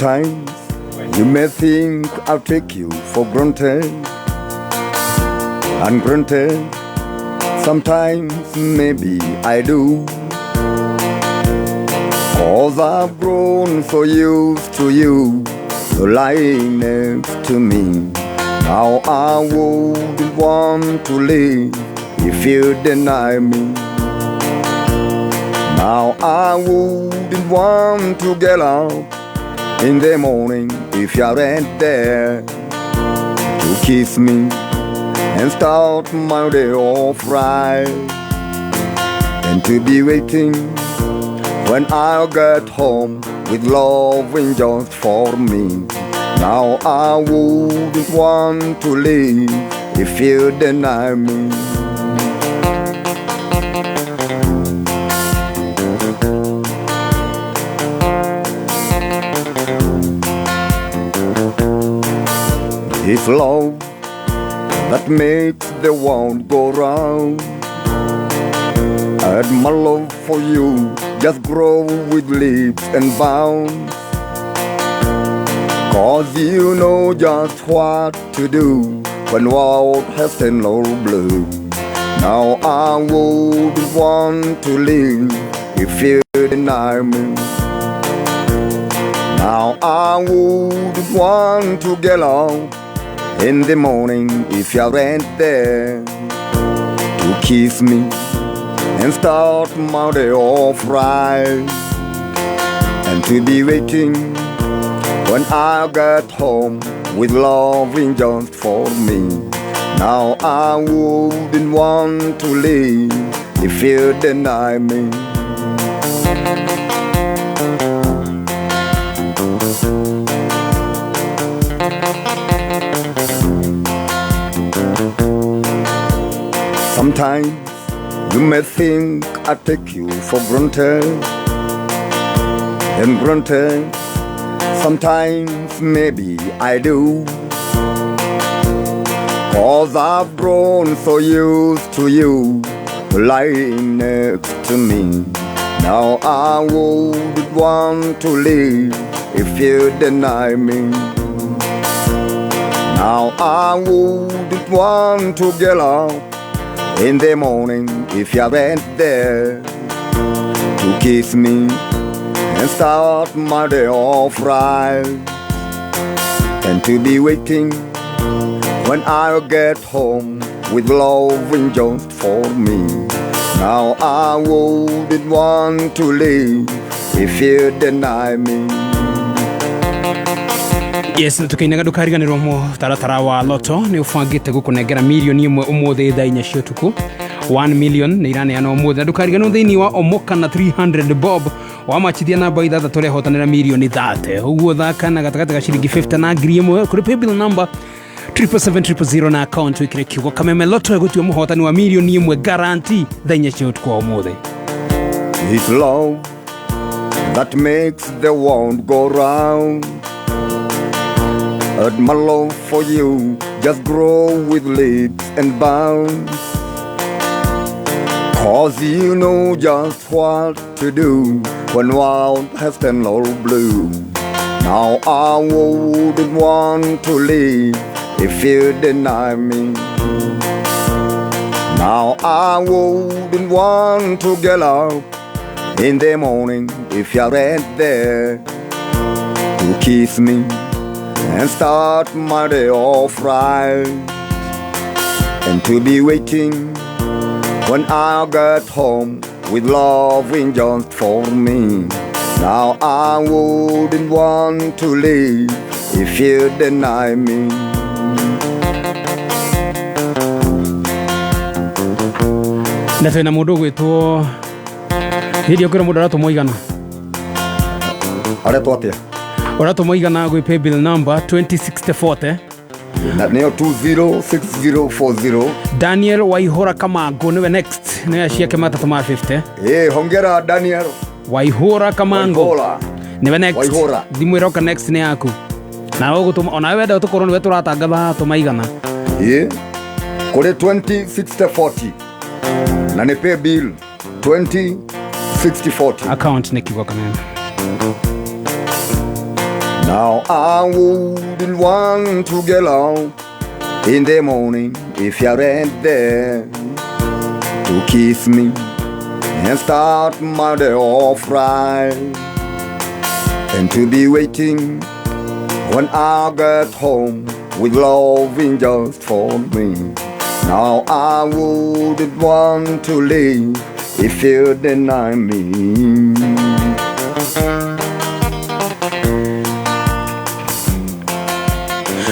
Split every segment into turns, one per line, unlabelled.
Sometimes you may think I'll take you for granted, and granted, sometimes maybe I do. 'Cause I've grown so used to you lying next to me. Now I wouldn't want to leave if you deny me. Now I wouldn't want to get up in the morning if you aren't there to kiss me and start my day off right, and to be waiting when I get home with loving just for me. Now I wouldn't want to leave if you deny me. It's love that makes the world go round, and my love for you just grow with leaps and bounds. 'Cause you know just what to do when world has turned all blue. Now I wouldn't want to leave if you deny me. Now I wouldn't want to get up in the morning if you aren't there to kiss me and start my day off right, and to be waiting when I get home with loving just for me. Now I wouldn't want to leave if you deny me. Sometimes you may think I take you for granted, and granted, sometimes maybe I do. 'Cause I've grown so used to you lying next to me. Now I wouldn't want to leave if you deny me. Now I wouldn't want to get up in the morning if you aren't there to kiss me and start my day off right, and to be waiting when I get home with loving just for me. Now I wouldn't want to leave if you deny me.
Yes, na tukiinaga ndukariganirwo mũtaratara wa Lotto nĩ ũbangĩte gũkũnengera mirioni 1 ũmũthĩ thaa 4 cia ũtukũ. 1 million nĩ iraneana ũmũthĩ, na ndukariganirwo thĩinĩ wa Omoka na 300 bob wamachithia namba ithathatũ ũrehotanĩra mirioni 30. Ũguo thaka na gatagatĩ ga ciringi 50 na 1,000 kũrĩ paybill number 777 na account wĩkĩre kiugo Kameme. Lotto ĩgũtua mũhotani wa mirioni 1 guarantee thaa 4 cia ũtukũ wa ũmũthĩ.
It's love that makes the world go round, and my love for you just grow with leaps and bounds. 'Cause you know just what to do when world has turned all blue. Now I wouldn't want to leave if you deny me. Now I wouldn't want to get up in the morning if you aren't there to kiss me and start my day off right, and to be waiting when I get home with loving just for me. Now I wouldn't want to leave if you deny me.
Na twĩna mũndũ ũgwĩtwo hĩndĩ ĩyo kwĩra mũndũ aratũmwo igana.
Aretwo atĩa?
Ũratũmwo igana gwĩ paybill number 206040.
Na nĩyo 206040.
Daniel Waihũra Kamango nĩwe next, nĩwe ciake matatũ ma 50.
Ĩ, hongera Daniel.
Waihũra Kamango.
Waihũra.
Nĩwe next.
Waihũra.
Thimũ ĩroka next nĩ yaku nawe ũgũtũma onawe wenda tũkorwo nĩwe tũratangatha tũma igana.
Ĩ, kũrĩ 206040 na nĩ paybill 206040.
Account nĩ kiugo Kameme.
Now I wouldn't want to get out in the morning if you aren't there to kiss me and start my day off right, and to be waiting when I get home with loving just for me. Now I wouldn't want to leave if you deny me.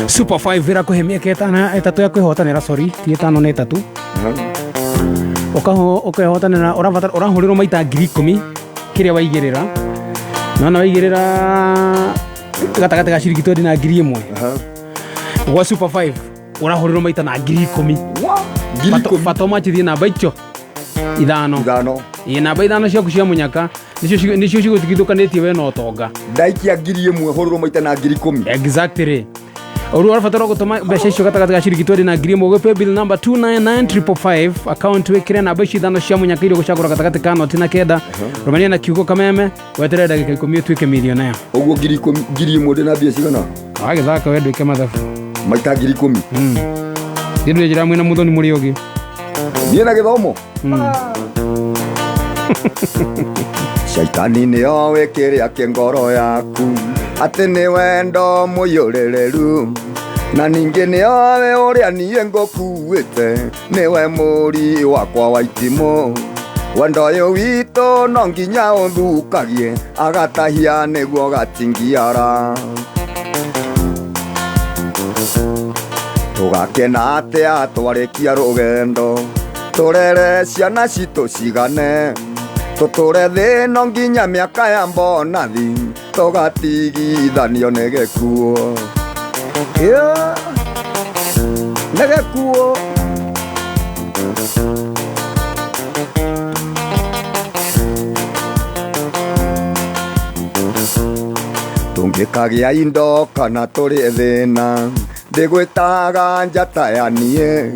Super 5 ĩrakũhe mĩaka ĩtana ĩtatũ ya kwĩhotanĩra, sorry, ti ĩtano nĩ ĩtatũ. Ũkehotanĩra ũrabatara ũrahũrĩrwo maita 10,000 kĩrĩa waigĩrĩra. Nona waigĩrĩra gatagatĩ ga ciringi 20 na 1,000. Gwa Super 5 ũrahũrĩrwo maita na 10,000.
10,000.
Bata ũmachithie namba icio ithano.
Ithano.
Ĩ namba ithano ciaku cia mũnyaka nĩcio cigũtigithũkanĩtie we na ũtonga.
Ndaikia 1,000 hũrĩrwo maita na 10,000.
Exactly. Ũrĩa ũrabatara gũtũma mbeca icio gatagatĩ ga ciringi 20 na 1,000 gwĩ paybill number 299555 account wĩkĩre namba icio ithano cia mũnyaka iria ũgũcagũra gatagatĩ ka noti na kenda, rũmania na kiugo kameme, weterere ndagĩka 10 ũtuĩke millionaire.
Ũguo 10,000 1,000 ndĩ na mbia cigana?
Wagĩthaka we ndwĩke mathabu.
Maita 10,000.
Thiĩ ndwĩnjĩra mwĩna mũthoni mũrĩ ũngĩ.
Niĩ na gĩthomo. Shaitani nĩoĩ kĩrĩa kĩ ngoro yaku atĩ nĩ wendo mũiyũrĩrĩru, na ningĩ nĩoĩ ũrĩa niĩ ngũkuĩte nĩwe mũri wakwa wa itimũ. Wendo ũyũ witũ no nginya ũthukagie agatahia nĩguo gatingiara. Tũgakena atĩa twarĩkia rũgendo, tũrere ciana citũ cigane, tũtũre thĩ no nginya mĩaka ya mbonathi, tũgatigithanio nĩ gĩkuũ. Yeah, nĩ gĩkuũ. Tũngĩkagĩa indo kana tũrĩ thĩna, ndĩgwĩtaga njata ya niĩ,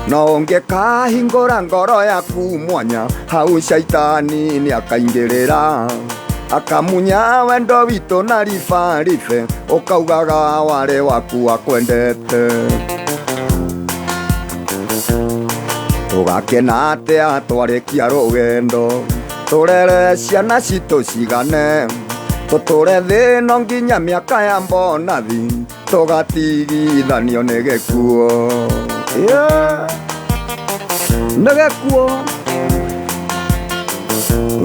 no ũngĩkahingũra ngoro yaku mwanya, hau shaitani nĩakaingĩrĩra akamunya wendo witũ na ribaribe, ũkaugaga warĩ waku akwendete. Tũgakena atĩa twarĩkia rũgendo, tũrere ciana citũ cigane, tũtũre thĩ no nginya mĩaka ya mbonathi, tũgatigithanio nĩ gĩkuũ. Yeah, nĩ gĩkuũ.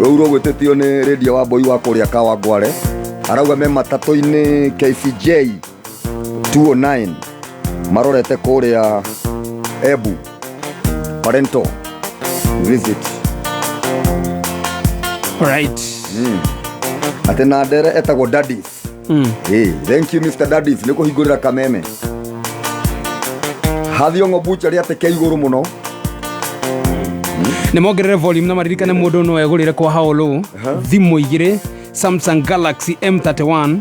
Rũu rũgwĩtĩtio nĩ radio wa Mbui wa kũrĩa Kawangware, arauga me matatũ-inĩ KCJ 209 marorete kũrĩa Embu parental visit.
Right.
Atĩ na ndere etagwo Daddies. Hey, thank you Mr. Daddies nĩ kũhingũrĩra kameme. Hathiongo butchery atĩ ke igũrũ mũno.
Nĩ mongerere volume na maririkane mũndũ no egũrĩre kwa Haolo thimũ igĩrĩ Samsung Galaxy M31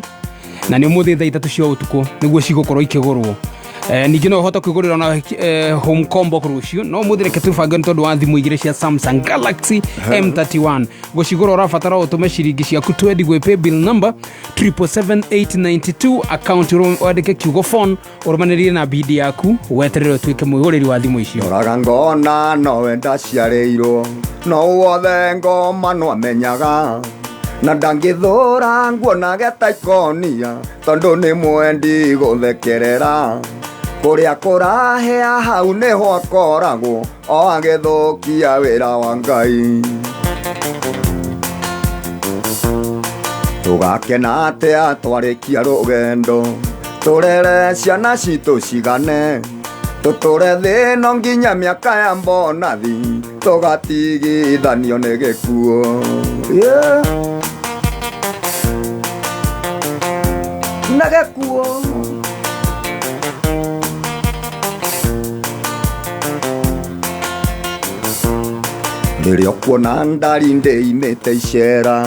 na nĩ ũmũthĩ thaa ithatũ cia ũtukũ nĩguo cigũkorwo ikĩgũrwo. Ningĩ no ũhote kwĩgũrĩra na home combo rũciũ, no ũmũthĩ reke tũbange nĩ tondũ wa thimũ igĩrĩ cia Samsung Galaxy M31. Gũcigũra ũrabatara ũtũme ciringi ciaku 20 gwĩ paybill number 777892 account wandĩke kiugo phone ũrũmanĩrĩrie na bidi yaku weterere ũtuĩke mwĩgũrĩri wa thimũ icio.
Ndoraga ngona nowe ndaciarĩirwo, no wothe ngoma no amenyaga, na ndangĩthũra nguonage ta ikonia, tondũ nĩ mwendi gũthekerera. Kũrĩa kũrahĩa hau nĩho akoragwo o agĩthũkia wĩra wa Ngai. Tũgakena atĩa twarĩkia rũgendo, tũrere ciana citũ cigane, tũtũre thĩ no nginya mĩaka ya mbonathi, tũgatigithanio nĩ gĩkuũ. Yeah. Na gĩkuũ. Rĩrĩa ũkuona ndari ndĩimĩte icera,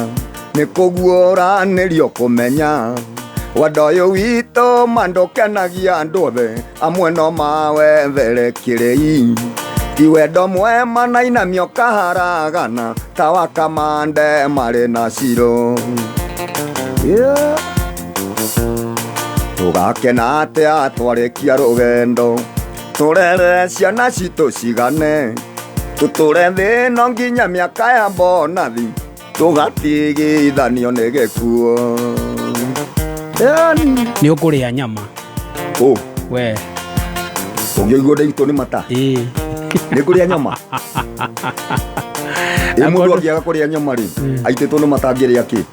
nĩ kũguũranĩrio kũmenya wendo ũyũ witũ ma ndũkenagia andũ othe, amwe no mawethere kĩrĩi. Ti wendo mwema na inamio kaharagana, ta wa kamande marĩ na ciro. Yeah. Tũgakena atĩa twarĩkia rũgendo, tũrere ciana citũ cigane, tũtũre thĩ no nginya mĩaka ya mbonathi, tũgatigithanio nĩ gĩkuũ. Yaani
Nĩ ũkũrĩa nyama.
Ũ.
We.
Ũngĩigua ndaitũ nĩ mata.
Ĩĩ.
Nĩ kũrĩa nyama. Ĩ mũndũ angĩaga kũrĩa nyama rĩ, aitĩtwo nĩ mata angĩrĩa kĩ?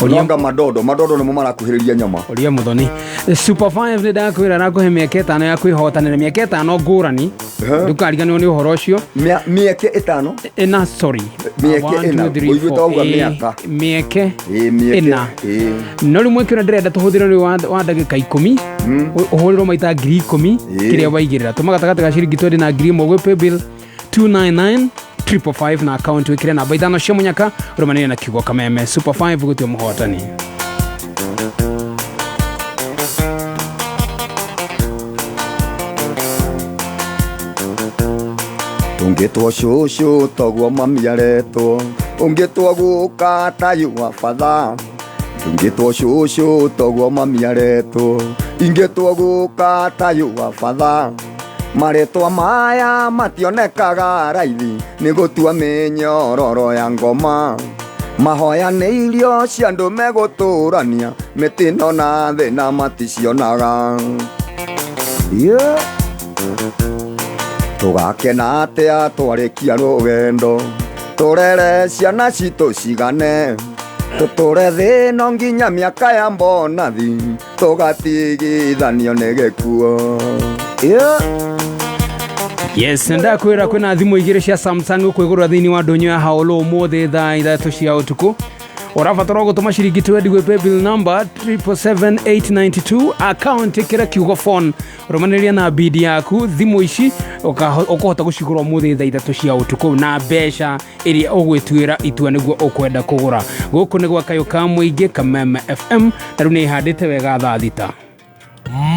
Ũria.
Nonga madodo, madodo nĩmo marakuhĩrĩria nyama.
Ũria mũthoni. Super 5 nĩ ndakwĩra arakũhe mĩaka 5 ya kwĩhotanĩra, mĩaka 5 ngũrani. Ndũkariganĩrwo nĩ ũhoro ũcio.
Mĩeke 5?
Ĩna, sorry.
Mĩeke
1,
4.
2, 3,
Ũiguĩte
4.
wauga mĩaka.
Mĩeke
Ĩ, mĩeke.
4.
Ĩ.
No rĩu mweke ũrĩa ndĩrenda tũhũthĩre nĩ wa ndagĩka 10, ũhũrĩrwo maita 10,000 kĩrĩa waigĩrĩra. Tũma gatagatĩ ga ciringi 20 na 1,000 gwĩ paybill 299 555 na account wĩkĩre namba 5 cia mũnyaka ũrũmanĩre na kiugo kameme. Super 5 gũtua mũhotani.
Tũngĩtwo cũcũ toguo mami aretwo, ũngĩtwo guka tayu wa batha. Tũngĩtwo cũcũ toguo mami aretwo, ingĩtwo guka tayu wa batha. Marĩtwa maya mationekaga raithi, nĩ gũtua mĩnyororo ya ngoma. Mahoya nĩ irio cia andũ megũtũrania, mĩtino na thĩna maticionaga. Yeah. Tũgakena atĩa twarĩkia rũgendo, tũrere ciana citũ cigane, tũtũre thĩ no nginya mĩaka ya mbonathi, tũgatigithanio nĩ gĩkuũ. Yeah.
Yes, ndakwĩra kwĩna thimũ 2 cia Samsung ũkwĩgũrĩra thĩinĩ wa ndũnyũ ya Haolo ũmũthĩ thaa 3 cia ũtukũ. Ũrabatara gũtũma ciringi 20 gwĩ paybill number 777892, account ĩkĩra kiugo phone, rũmanĩrĩria na bid yaku. Thimũ ici ũkũhota gũcigũra ũmũthĩ thaa 3 cia ũtukũ na mbeca ĩrĩa ũgwĩtuĩra itua nĩguo ũkwenda kũgũra. Gũkũ nĩ gwa Kayũ ka Mũingĩ, Kameme FM, na rĩu nĩ ĩhandĩte wega thaa 6.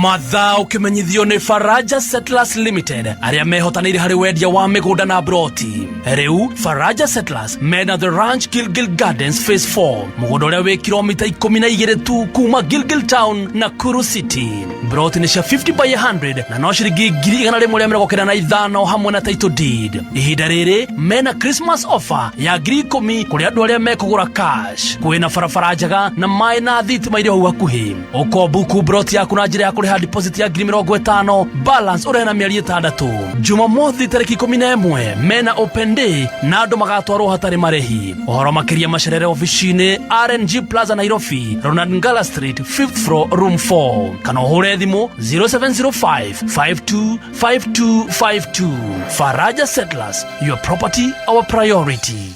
Mathaa ũkĩmenyithio nĩ Faraja Settlers Limited arĩa mehotanĩire harĩ wendia wa mĩgũnda na broti. Rĩu Faraja Settlers mena The Ranch Gilgil Gardens Phase 4, mũgũnda ũrĩa wĩ kilomita 12 tu kuma Gilgil Town, Nakuru City. Broti nĩ cia 50 by 100 na no ciringi 195,000 hamwe na title deed. Ihinda rĩrĩ mena Christmas offer ya 10,000 kũrĩ andũ arĩa mekũgũra cash. Kwĩna barabara njega na maĩ na thitima irĩ hau hakuhĩ. Ũkombuku broti yaku na njĩra ya kũrĩha deposit ya 50,000, balance ũrĩhe na mĩeri 6. Jumamothi tarĩki 11 mena open day na andũ magatwarwo hatarĩ marĩhi. Ũhoro makĩria macerere ofici-inĩ RNG Plaza Nairobi, Ronald Ngala Street, 5th floor, room 4, kana ũhũre thimũ 0705 525252. Faraja Settlers, your property our priority.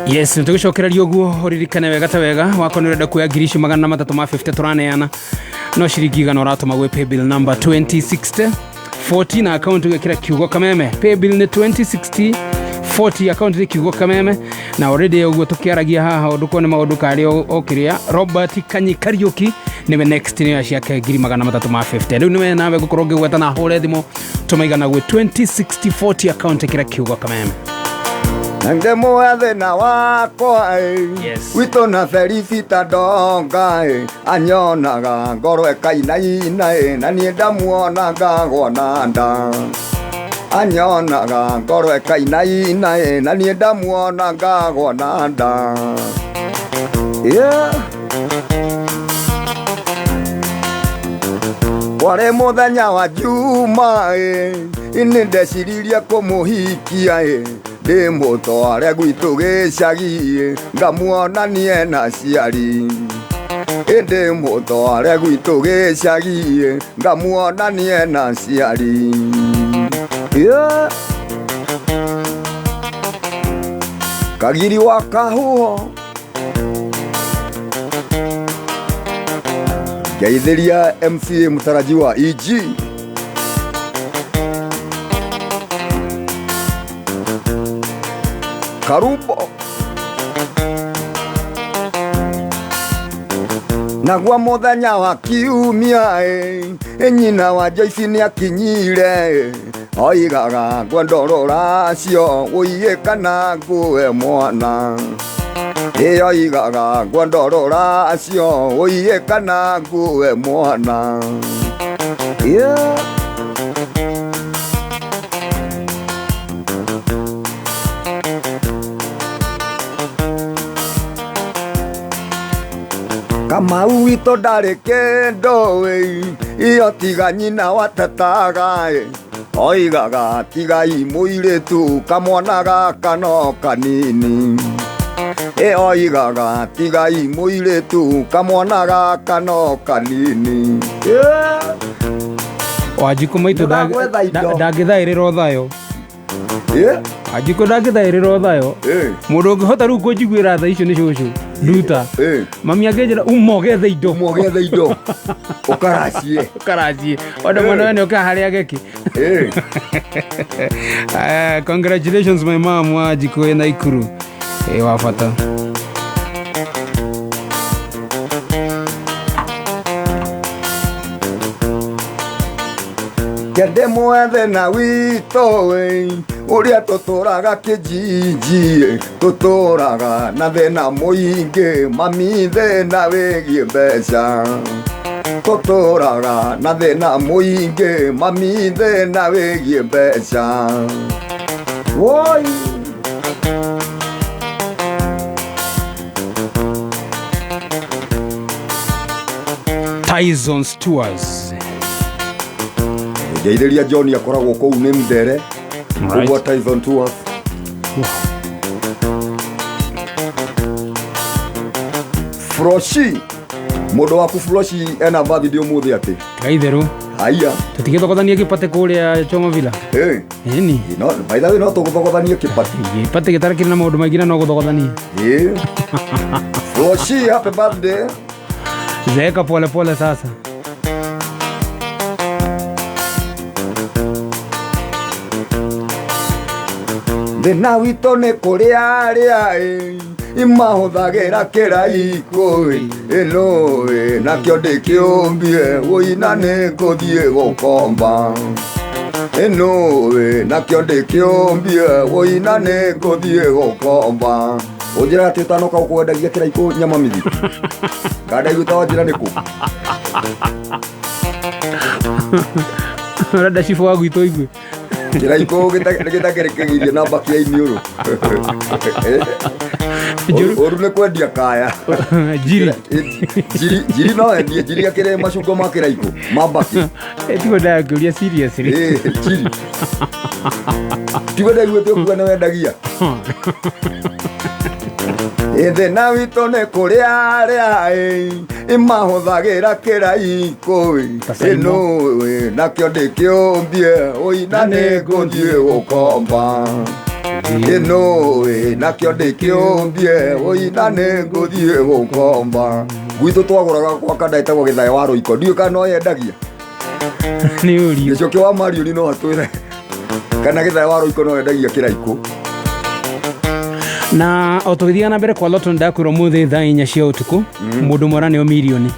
Yes, nĩtũgĩcokereria ũguo ũririkane wega ta wega wakwa nĩ ũrenda kuoya ngiri icio 350 tũraneana no ciringi 100 ũratũma gwĩ paybill number 2060 40 na account ũgekĩra kiugo kameme. Paybill nĩ 2060 40, account nĩ kiugo kameme. Na already ũguo tũkĩaragia haha ũndũ kuone maũndũ karĩ okĩrĩa Robert Kanyi Kariuki nĩwe next nĩyo ciake 350,000. Rĩu nĩwe nawe ngũkorwo ngĩgweta na hũre thimũ tũmaigana gwĩ 2060 40 account ĩkĩra kiugo kameme.
Ndĩmũhe thĩna wakwa ĩ.
Yes.
Witũ na Felicita Ndonga ĩ, anyonaga ngoro ĩkainaina ĩ, na niĩ ndamuona ngagwa na nda. Anyonaga ngoro ĩkainaina ĩ, na niĩ ndamuona ngagwa na nda. Yeah. Kwarĩ mũthenya wa Juma ĩ, nĩ ndeciririe kũmũhikia ĩ, ndĩmũtware gwitũ gĩcagi ĩ, ngamuonanie na aciari. Ndĩmũtware gwitũ gĩcagi ĩ, ngamuonanie na aciari. Yeah. Kagiri wa Kahuho ngeithĩria MCA mũtarajiwa EG. Karubo. Naguo mũthenya wa kiumia ĩ, nyina wa Joyce nĩ akinyire, oigaga ngwenda rũracio ũiye kana ngue mwana. Ĩ oigaga ngwenda rũracio ũiye kana ngue mwana. Yeah. Kamau witũ ndarĩ kĩndũ ĩ, iyo tiga nyina watetaga ĩ, oigaga tigai mũirĩtu kamwana gaka no kanini. Ĩ oigaga tigai mũirĩtu kamwana gaka no kanini. Yeah.
Wanjikũ maitũ
Nĩndagwetha indo.
Ndangĩthaĩrĩra ũthayo.
Yeah.
Wanjikũ ndangĩthaĩrĩra ũthayo. Mũndũ ũngĩhota rĩu kũnjiguĩra tha icio nĩ cũcũ nduta. Mami angĩnjĩra uma ũgethe indo.
Uma ũgethe indo ũkaracie.
Ũkaracie ona mwana we nĩ ũkaga harĩa geki. Congratulations my mom Wanjikũ wĩ Naikuru. Wa bata.
Kende mwethe na witũ ĩ, ũrĩa tũtũraga kĩjiji, tũtũraga na thĩna mũingĩ, mami thĩna wĩgiĩ mbeca. Tũtũraga na thĩna mũingĩ, mami thĩna wĩgiĩ mbeca. Woi.
Tyson Stewart.
Ngeithĩria John akoragwo kũu nĩ Mthere. Ũguo Tyson Tours. Froshi. Mũndũ waku Froshi ena birthday ũmũthĩ atĩ?
Gaitherũ.
Haiya.
Tũtigĩthogothanie kĩpate kũrĩa Choma Villa. Ĩni.
No, by the way, no tũgũthogothanie kĩpate.
Kĩpate gĩtarĩ kĩrĩ na maũndũ maingĩ na no gũthogothania.
Froshi, happy birthday.
Zeeka pole pole sasa.
Thĩna witũ nĩ kũrĩa arĩa ĩ, imahũthagĩra kĩraikũ ĩ, ĩno ĩ, nakĩo ndĩkĩũmbie, ũina nĩ ngũthiĩ gũkomba. Ĩno ĩ, nakĩo ndĩkĩũmbie, ũina nĩ ngũthiĩ gũkomba. Ũnjĩra atĩ ũtanoka ũkwendagia kĩraikũ nyama mithi? Kana ndaigua ta wanjĩra nĩ kũ?
Ũrenda cibũ wa gwitũ aigue?
Kĩraikũ gĩtakĩrĩkĩgirie na mbaki ya iniũrũ.
Njũru.
Ũru nĩ kwendia kaya.
Njiri.
Njiri no endie, njiri akĩrĩ macungwa ma kĩraikũ, ma mbaki.
Tiguo ndakũria seriously.
Njiri. Tiguo ndaiguĩte ũkiuga nĩ wendagia. Thĩna witũ nĩ kũrĩa arĩa ĩ, imahũthagĩra kĩraikũ ĩ,
Ta Simon.
ĩno ĩ, nakĩo ndĩkĩũmbie, ũina nĩ ngũthiĩ gũkomba. Ĩno ĩ, nakĩo ndĩkĩũmbie, ũina nĩ ngũthiĩ gũkomba. Gwitũ twagũraga gwa kanda ĩtagwo Gĩthae wa Rũiko, ndiũĩ kana no yendagia.
Nĩ ũriũ.
Gĩcoki wa Marioni no atwĩre kana Gĩthae wa Rũiko no yendagia kĩraikũ.
Na o tũgĩthiaga na mbere kwa Lotto ndakwĩrwo mũthĩ thaa inya cia ũtukũ, mũndũ ũmwe araneo mirioni.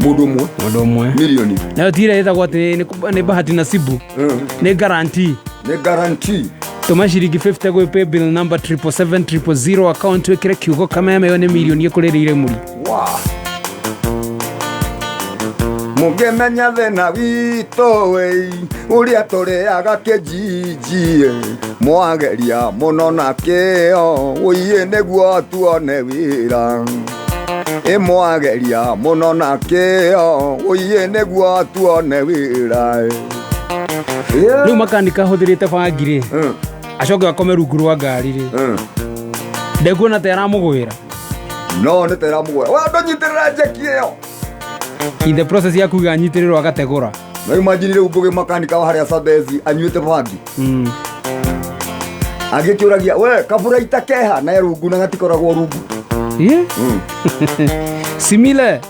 Mũndũ ũmwe?
Mũndũ ũmwe.
Mirioni.
Nayo ti ĩrĩa ĩtagwo atĩ nĩ bahati nasibu. Nĩ guarantee.
Nĩ guarantee.
Tũma ciringi 50 gwĩ paybill number triple seven triple zero account wĩkĩre kiugo kameme, ĩyo nĩ mirioni ĩkũrĩrĩire mũri.
Wow. Mũngĩmenya thĩna witũ ĩ, ũrĩa tũrĩaga kĩjiji ĩ, mwageria mũno na kĩo, ũiĩ nĩguo tuone wĩra. Ĩ mwageria mũno na kĩo, ũiĩ nĩguo tuone wĩra.
Rĩu makanika ahũthĩrĩte bangi rĩ, acoke akome rungu rwa ngari rĩ. Ndekuona ta aramũgwĩra.
No, nĩ ta aramũgwĩra. We ndũnyitĩrĩra njeki ĩyo.
In the process ya kuga anyitĩrĩrwo agategũra.
No imagine rĩu Ngũgĩ makanika wa harĩa Sabezi anyuĩte bangi. Agĩkĩũragia, we, kabura itakeha na rungu na gatikoragwo rungu.
Simile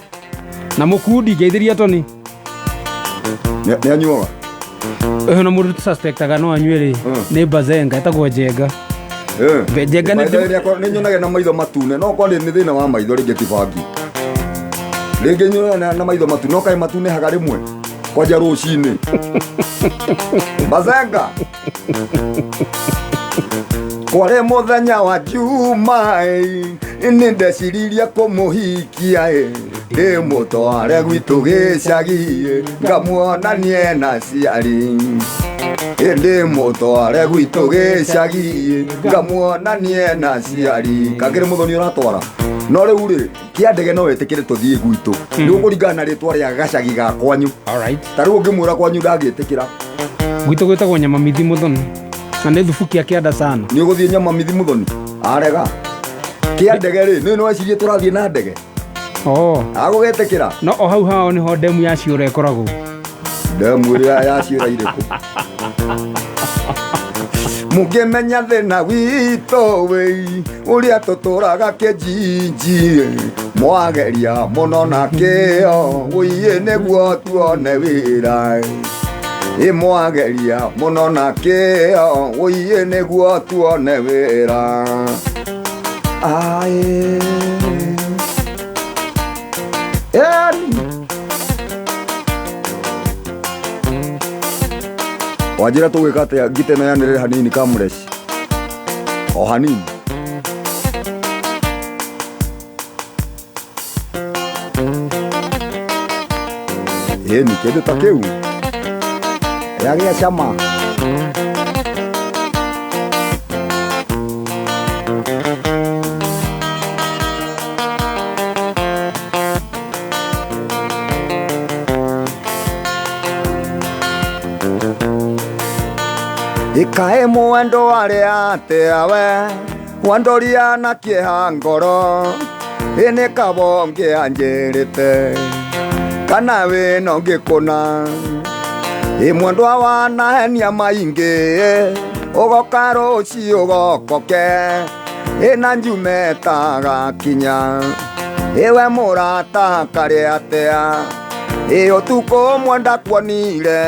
na mũkundi ngeithĩria Tony.
Nĩ anyuaga?
Na mũndũ tũsuspectaga no anyue rĩ, nĩ Bazenga, etagwo Njenga. Njenga nĩ
By the way, nĩ nyonaga na maitho matune, no kwa nĩ thĩna wa maitho rĩngĩ ti bangi. Rĩngĩ nyona na maitho matu no kaĩ matunĩhaga rĩmwe kwanja rũcinĩ. Bazenga. Kwarĩ mũthenya wa Juma nĩ ndeciririe kũmũhikia ndĩmũtware gwitũ gĩcagi ngamuonanie na aciari ndĩmũtware gwitũ gĩcagi ngamuonanie na aciari kangĩrĩ mũthoni ũratwara no rĩu rĩ kĩa ndege no wĩtĩkĩre tũthiĩ gwitũ nĩ ũkũringana na rĩtwa rĩa gacagi ga kwanyu.
Alright.
Ta rĩu ũngĩmwĩra kwanyu ndangĩtĩkĩra.
Gwitũ gwĩtagwo nyama mithi mũthoni na nĩ thubukia kĩanda sana.
Nĩ ũgũthiĩ nyama mithi mũthoni arega kĩa ndege rĩ nĩ wecirie tũrathiĩ na ndege.
Oh.
Agũgĩtĩkĩra.
No o hau hao nĩho ndemu ya ciũra ĩkoragwo.
Ndemu ĩrĩa ya ciũra irĩkũ? Mũngĩmenya thĩna witũ wĩ ũrĩa tũtũraga kĩnjinji mwageria mũno na kĩo wũiĩ nĩguo tuone wĩra ĩ mwageria mũno na kĩo wũiĩ nĩguo tuone wĩra. Aĩ. Eni. Wanjĩra tũgwĩka atĩa ngita ĩno yanĩrĩre hanini kamũreci o hanini. Ĩni kĩndũ ta kĩu yagĩa cama. Ikae mwendo arĩa atĩa we wandoria na kĩeha ngoro ĩnĩ kabo ngĩanjĩrĩte kana wĩno ngĩkũna ĩ mwendwa wanahenia maingĩ ũgoka rũciũ ũgokoke ĩna njume tagakinya ĩwe mũrata karĩ atĩa ĩ ũtukũ mwenda kuonire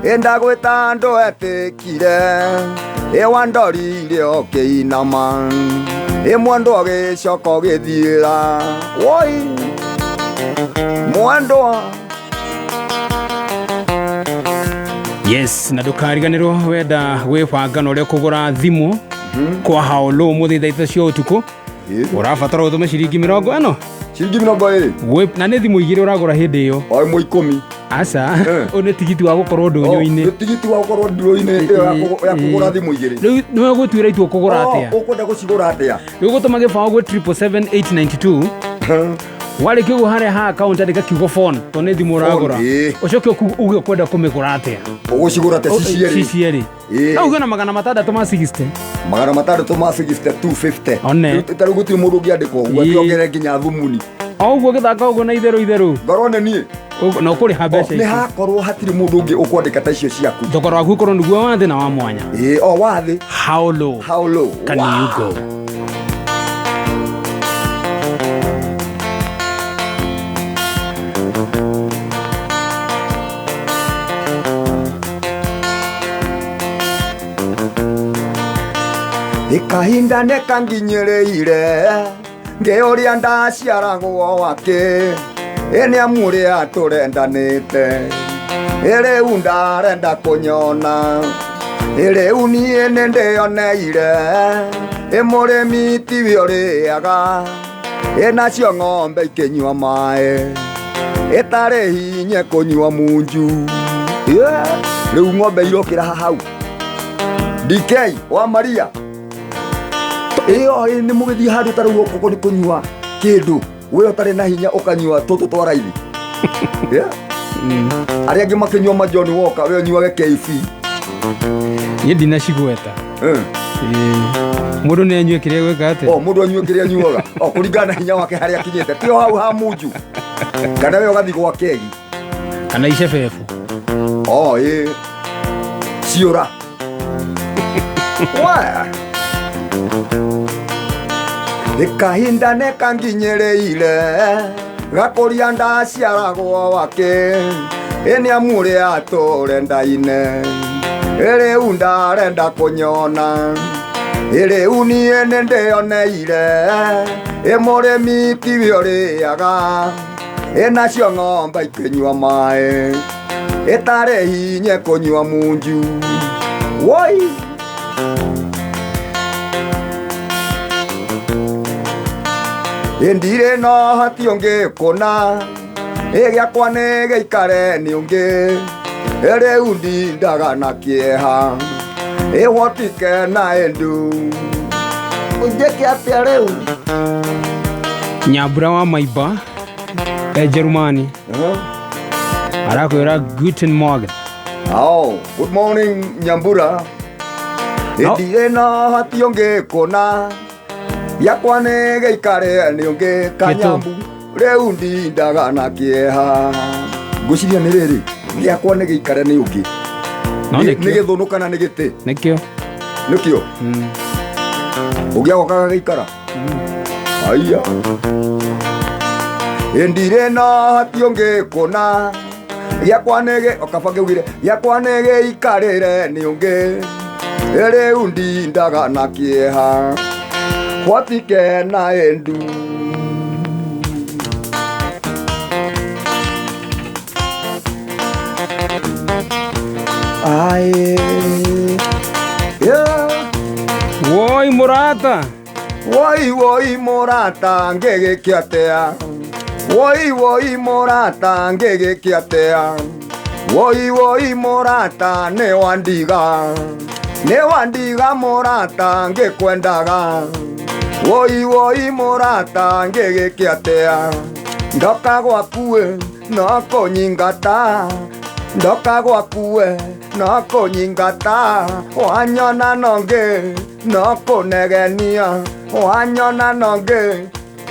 ĩndagwĩta andũ etĩkire ĩ wandorire ũkĩinama ĩ mwendwa ũgĩcoka ũgĩthiĩra woi mwendwa.
Yes, na ndũkariganĩrwo wenda gwĩbanga na ũrĩa ũkũgũra thimũ kwa haolo ũmũthĩ thaa ithatũ cia ũtukũ ũrabatara ũtũme ciringi mĩrongo ĩno.
Ciringi mĩrongo ĩrĩ.
Na nĩ thimũ igĩrĩ ũragũra hĩndĩ ĩyo.
O ĩmwe ikũmi.
Aca ũyũ nĩ tigiti wa gũkorwo ndũnyũ-inĩ.
Nĩ tigiti wa gũkorwo ndũnyũ-inĩ ĩyo ya kũgũra thimũ igĩrĩ.
Rĩu nĩwe ũgũtuĩra itua ũkũgũra atĩa.
Ũkwenda gũcigũra atĩa?
Rĩu ũgũtũma gĩbaũ gwĩ 777 892 warĩkia ũguo harĩa ha account andĩka kiugo phone tondũ nĩ thimũ ũragũra. Ũcoke uge ũkwenda kũmĩgũra atĩa.
Ũgũcigũra atĩa ci cierĩ?
Ci cierĩ. No uge na magana matandatũ ma 60.
Magana matandatũ ma 60 250.
One.
Ta rĩu gũtirĩ mũndũ ũngĩandĩkwo ũguo atĩ ongerere nginya thumuni.
O ũguo gĩthaka ũguo na itherũ itherũ.
Ngorwo nĩ niĩ.
Na ũkũrĩha mbeca
Nĩ
ici.
hakorwo hatirĩ mũndũ ũngĩ ũkwandĩka ta icio ciaku.
Thogora waku ũkorwo nĩguo wa thĩ na wa mwanya.
Ĩĩ, o wa thĩ.
How low?
How low?
Can you go?
Ikahinda nĩ kanginyĩrĩire ngĩũria ndaciaragwo wakĩ ĩ nĩ amu ũrĩa tũrendanĩte ĩ rĩu ndarenda kũnyona ĩ rĩu niĩ nĩ ndĩyoneire ĩ mũrĩmi tiwe ũrĩaga ĩ nacio ng'ombe ikĩnyua maĩ ĩtarĩ hinye kũnyua munju. Rĩu ng'ombe irokĩra hau DK wa Maria ĩyo nĩ mũgĩthiĩ handũ ta rĩu ũkũ nĩ kũnyua kĩndũ we ũtarĩ na hinya ũkanyua tũtũ twa raithi. Arĩa angĩ makĩnyua ma John Walker we ũnyuage KC.
Niĩ ndinacigweta. Mũndũ nĩ anyue kĩrĩa gwĩka atĩa?
O mũndũ anyue kĩrĩa anyuaga o kũringana na hinya wake harĩa akinyĩte ti o hau ha munju kana we ũgathiĩ gwa kegi
kana icebebu.
O ĩ ciũra. Wa Ikahinda nĩ kanginyĩrĩire gakũria ndaciaragwo wakĩ ĩ nĩ amu ũrĩa tũrendaine ĩ rĩu ndarenda kũnyona ĩ rĩu niĩ nĩ ndĩyoneire ĩ mũrĩmi tiwe ũrĩaga Ĩnacio ng'ombe ikĩnyua maĩ ĩtarĩ hinye kũnyua munju. Woi. Ndirĩ na hati ũngĩ kũna ĩgĩakwa nĩ gĩikare nĩ ũngĩ rĩu ndindaga na kĩeha ĩhotike na ĩndu ũnjĩke atĩa rĩu.
Nyambura wa Maiba e Jerumani arakwĩra guten morgen.
Oh, good morning Nyambura.
No.
Ndirĩ na hati ũngĩ kũna gĩakwa nĩ gĩikare nĩ ũngĩ kanyambu rĩu ndindaga na kĩeha. Ngwĩciria nĩ rĩrĩ gĩakwa nĩ gĩikare nĩ ũngĩ.
No
Nĩ
nĩkĩo
gĩthũnũ kana nĩ gĩtĩ?
Nĩkĩo.
Nĩkĩo ũngĩagoka gagĩikara aya. Ndirĩ na hati ũngĩ kũna gĩakwa nĩ gĩ okaba ngĩugire gĩakwa nĩ gĩikarĩre nĩ ũngĩ rĩu ndindaga na kĩeha hwatike na ĩndu. Aye. Yeah.
Woi mũrata.
Woi woi mũrata ngĩgĩke atĩa. Woi woi mũrata ngĩgĩke atĩa. Woi woi mũrata nĩ wandiga. Nĩ wandiga mũrata ngĩkwendaga. Woi woi mũrata ngĩgĩke atĩa. Ndoka gwaku no kũnyingata. Ndoka gwaku no kũnyingata. Wanyona nongĩ no kũnegenia. Wanyona nongĩ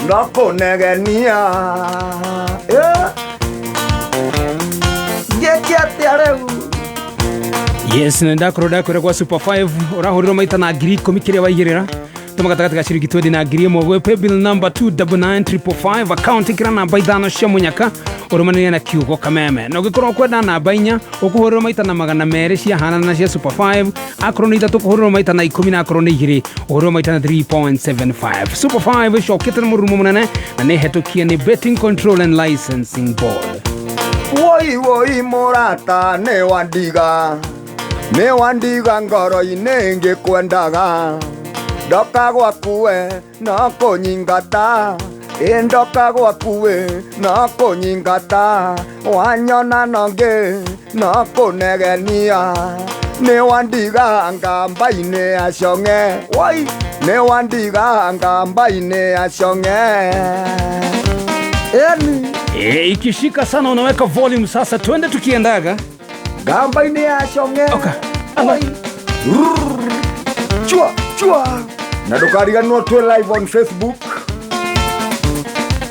no kũnegenia. Ngĩke atĩa rĩu?
Yes, na ndakorwo ndakwĩra kwa Super 5 ũrahũrĩrwo maita na 10,000 kĩrĩa waigĩrĩra tũma gatagatĩ ga ciringi 20 na 1,000 gwĩ paybill number 299555 account ĩkĩra namba ithano cia mũnyaka ũrũmanĩrie na kiugo kameme na ũngĩkorwo ũkwenda namba inya ũkũhũrĩrwo maita na 200 ciahanana na cia Super 5 akorwo nĩ ithatũ ũkũhũrĩrwo maita na 10 na akorwo nĩ igĩrĩ ũhũrĩrwo maita na 3.75. Super 5 ĩcokete na mũrurumo mũnene na nĩ hetũkie nĩ Betting Control and Licensing Board.
Woi woi mũrata nĩ wandiga. Nĩ wandiga ngoro-inĩ ngĩkwendaga. Ndoka gwaku no kũnyingata. Ĩ ndoka gwaku no kũnyingata. Wanyona nongĩ no kũnegenia. Nĩ wandiga ngamba-inĩ ya cong'e. Woi nĩ wandiga ngamba-inĩ ya cong'e. Eni
Ikishika sana unaweka volume sasa twende tukiendaga
ngamba-inĩ ya cong'e.
Okay.
Woi. Chua chua. Na ndũkariganĩrwo twĩ live on Facebook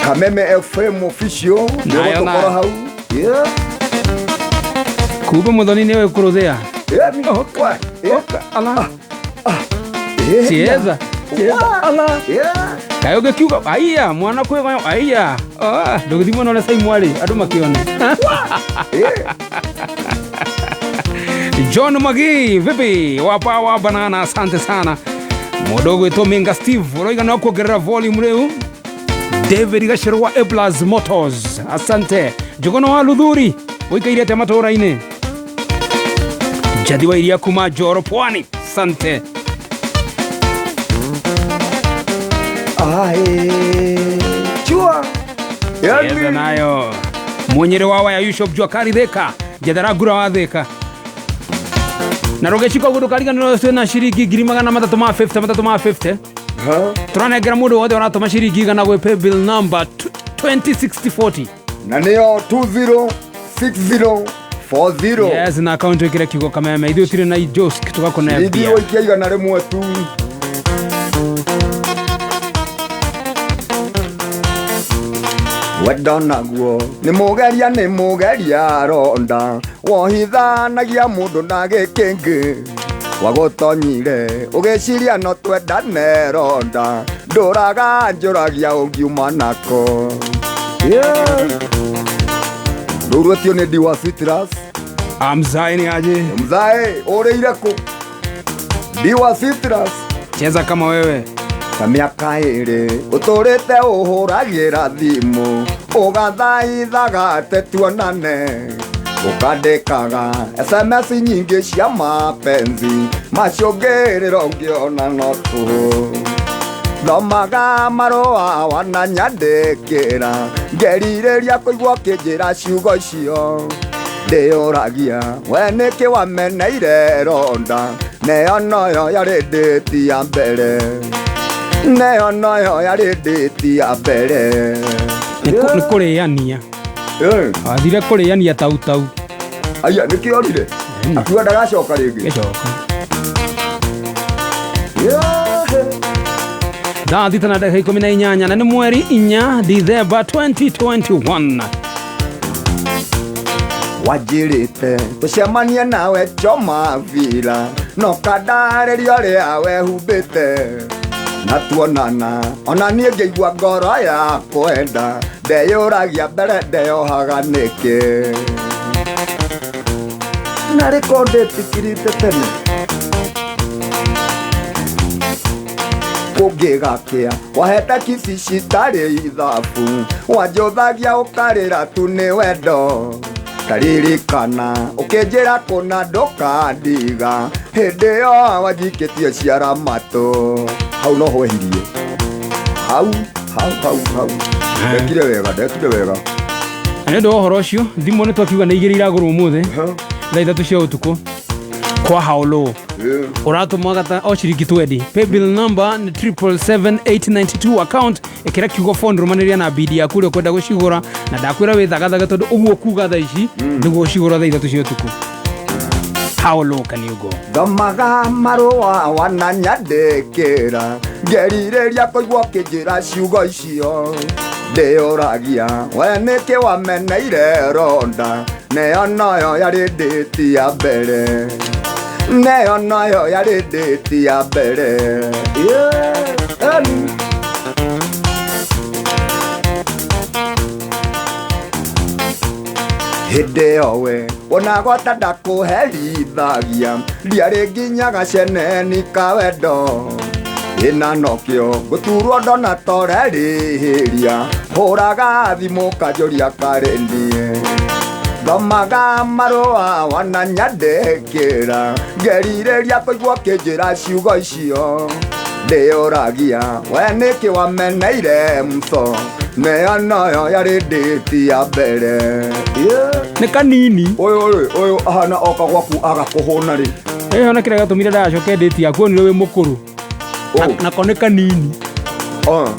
Kameme FM official.
Nayo
Nĩgũtũkora
nayo.
hau. Yeah.
Kumbe muthoni nĩwe kũrũthĩa.
Yeah.
Oka.
Yeah.
Oka. Ala.
Yeah.
Cheza. Cheza. Ala.
Yeah.
Kaĩ ũngĩkiuga aiya mwana kwĩgoyo aiya ndũgĩthiĩ mwena ũrĩa Saimu arĩ andũ makĩone.
Yeah.
John Magi vipi wa Power Banana asante sana. Mũndũ ũgwĩtwo Minga Steve ũroiga no kuongerera volume rĩu. David Gachero wa A+ Motors asante. Njũgũna wa Luthuri ũikaire atĩa matũũra-inĩ. Njathi wa iria kuma Njoro Pwani asante.
Ae. Chua.
Cheza
Yani.
nayo munyere wa waya Yusuf Jua Kali Thika njethera ngura wa Thika na rũgĩcika ũguo ndũkariganĩrwo twĩna ciringi 350,000 350
Ha?
tũranengera mũndũ wothe ũratũma ciringi igana gwĩ paybill number 206040.
Na nĩyo 206040.
Yes, na akaunti ĩkĩre kiugo kameme ithuĩ tũtirĩ na ijosk tũgakũne
Ciringi
mbia.
waikia 100 tu. Wendo naguo nĩ mũgeria nĩ mũgeria ronda wohithanagia mũndũ na gĩkĩngĩ wagũtonyire ũgĩciria no twendane ronda ndũraga njũragia ũngiuma nako. Yeah. Rũu rwetio nĩ Diwa Citrus.
Amzae ni aje?
Mzae ũrĩire kũ? Diwa Citrus.
Cheza kama wewe.
Ta mĩaka ĩrĩ ũtũrĩte ũhũragĩra thimũ ũgathaithaga atĩ tuonane ũkandĩkaga SMS nyingĩ cia mapenzi macũngĩrĩro ngĩona no tũhũ. Thomaga marũa wananyandĩkĩra ngerirĩria kũigua ũkĩnjĩra ciugo icio ndĩyũragia we nĩkĩ wameneire ronda neyo noyo yarĩ ndĩti ya mbere neyo noyo yarĩ ndĩti ya mbere.
Nĩ kũrĩania. Athire kũrĩania tautau.
Aya nĩkĩo orire akiuga ndagacoka rĩngĩ.
Gĩcoka. Thaa 6:18 na nĩ mweri 4 Dithemba 2021.
Wanjĩrĩte tũcemanie nawe Choma Villa no kandarĩria ũrĩa wehumbĩte na tuonana ona niĩ ngĩigua ngoro ya kwenda ndeyũragia mbere ndeyohaga nĩkĩ na rĩko ndĩtikirite tene kũngĩgakĩa waheta kici citarĩ ithabu wanjũthagia ũkarĩra tu nĩ wendo taririkana ũkĩnjĩra kũna ndũkandiga hĩndĩ ĩyo wanjikĩtie ciara matũ hau no hwehirie hau hau hau hau ndekire wega ndekire wega.
Na nĩ ũndũ wa ũhoro ũcio thimũ nĩ twakiuga nĩ igĩrĩ iragũrwo ũmũthĩ thaa 3 cia ũtukũ kwa haolo ũratũmaga ta o ciringi 20. Paybill number nĩ 777892 account ĩkĩra kiugo phone rũmanĩria na bidi yaku ũrĩa ũkwenda gũcigũra na ndakwĩra wĩthagathaga tondũ ũguo kuga thaa ici nĩguo ũcigũra thaa 3 cia ũtukũ. How low can you go?
Thomaga marũa wananyandĩkĩra ngerirĩria kũigua ũkĩnjĩra ciugo icio ndĩyũragia we nĩkĩ wameneire ronda neyo noyo yarĩ ndĩti ya mbere neyo noyo yarĩ ndĩti ya mbere. Hĩndĩ ĩyo we ona gwata ndakũherithagia ndiarĩ nginya gaceneni ka wendo ĩna nokĩo ngũturwo ndona torerĩhĩria hũraga thimũ kanjũria karĩ niĩ thomaga marũa wananyandĩkĩra ngerirĩria kũigua ũkĩnjĩra ciugo icio ndĩyũragia we nĩkĩ wameneire mso neyo noyo yarĩ ndĩti ya mbere.
Nĩ kanini
ũyũ rĩ ũyũ ahana oka gwaku agakũhũna rĩ
ĩyo na kĩrĩa gatũmire ndacoke ndĩti yaku onire wĩ mũkũrũ nako nĩ kanini.